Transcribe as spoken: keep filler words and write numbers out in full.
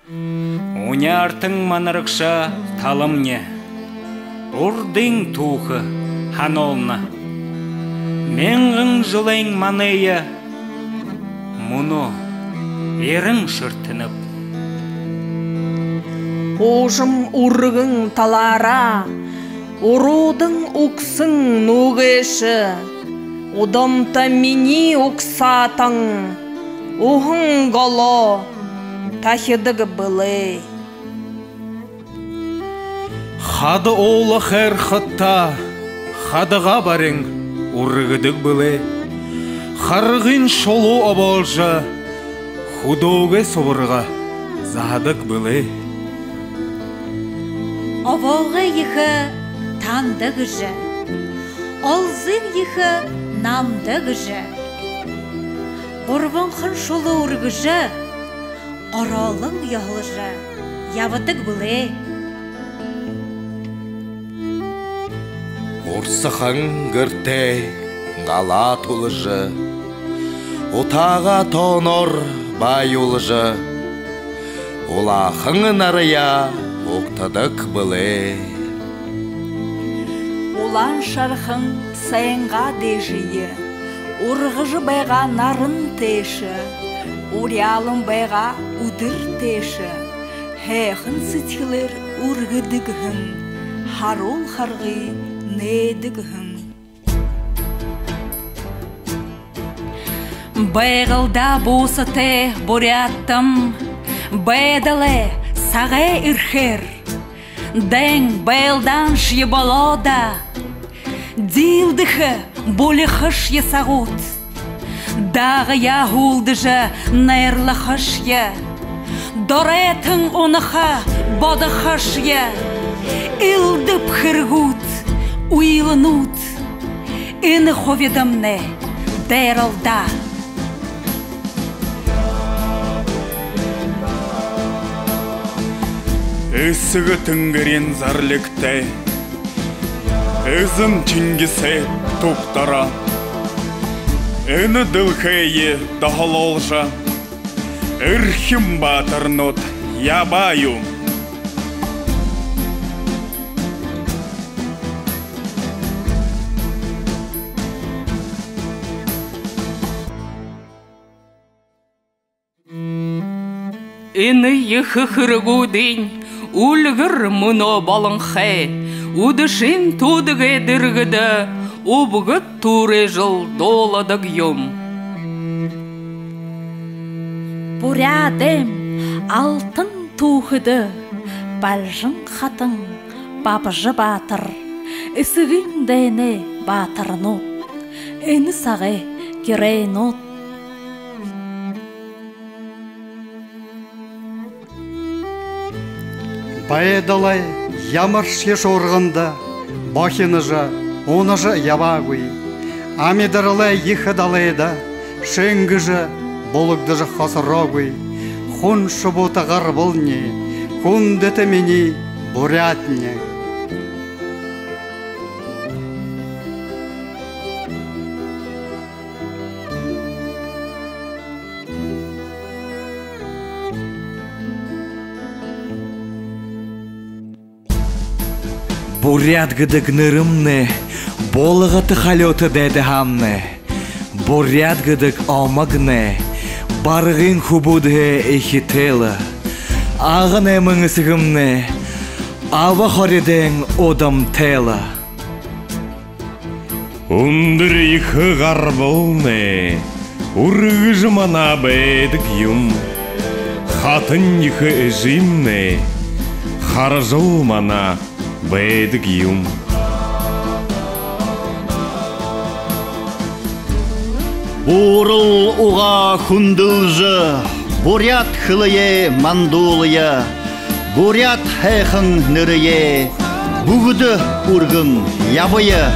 Уняартан манарагша таламни урдын түүхэ һануулна. Мянган жэлэй манай мүнөө эрэн шэртэнэб. Уужам үргэн талаараа уруудан үгсэн нүүгээшэ, удамта минии угсаатан уһан голоо тахидаг бэлэй. Хада уула хайрхадта хадагаа барин үргэдэг бэлэй. Харгын шулуу обоолжо, хүдөөгэй субарга заһадаг бэлэй. Обоогой ехэ танда гэжэ, олзын ехэ намда гэжэ, гурбанхан шулуу үргэжэ, ороолон ёһолжо ябадаг бэлэй. Урсахан гэртээ галаа тулажа, утаагаа тооноор бааюулжа, улаахан нараяа угтадаг бэлэй. Улаан шархан сайнгаа дээжые ургажа байгаа наран тээшэ, уряалан байгаа үдэр тээшэ һайхан сэдьхэлээр үргэдэг һэн, һаруул харгы нээдэг һэн. Байгалда буусатай буряадтам байдалай сагай эрхээр дайн байлдааншье болоо даа. Диилдэхэ булихашье сагууд, даагаяа һүүлдэжэ найрлахашье, доройтон унаха бодохошье, элдэб хэрэгүүд, үйлэнүүд энэ хубидамнай дайралдаа. Эсэгэ тэнгэриин зарлигтай эзэн Чингисэй туг доро энэ дэлхэйе доһолуулжа, эрхим баатарнууд ябаа юм. Энэ ехэ хэрэгүүдынь үльгэр мүнөө болонхой, үдэшын түүдэгэй дэргэдэ үбгэд түүрээжэл дууладаг юм. Буряадайм алтан түүхэдэ Бальжан хатан Бабжа баатар, Эсэгын дайнай баатарнууд, энэ сагай геройнууд. Байдалай ямаршье шуурганда бохиножо, унажа ябаагүй. Амидаралай ехэ далайда шэнгэжэ, булагдажа хосороогүй. Хун шубуута гарбални, хүндэтэ минии буряадни. Буряад гэдэг нэрэмнай булагата халюута дайдаһаамнай. Буряад гэдэг омогнай баргын хүбүүдһээ эхитэй лэ. Агын найман эсэгэмнай аба хоридойн удамтай лэ. Үндэр ехэ гарбалнай үргэжэ манаа байдаг юм. Хатан ехэ эжымнай харажал манаа байдаг юм. Буурал угаа хүндэлжэ, буряад хэлэеэ мандуулая, буряад һайхан нэрэеэ бүгэдэ үргэн ябая.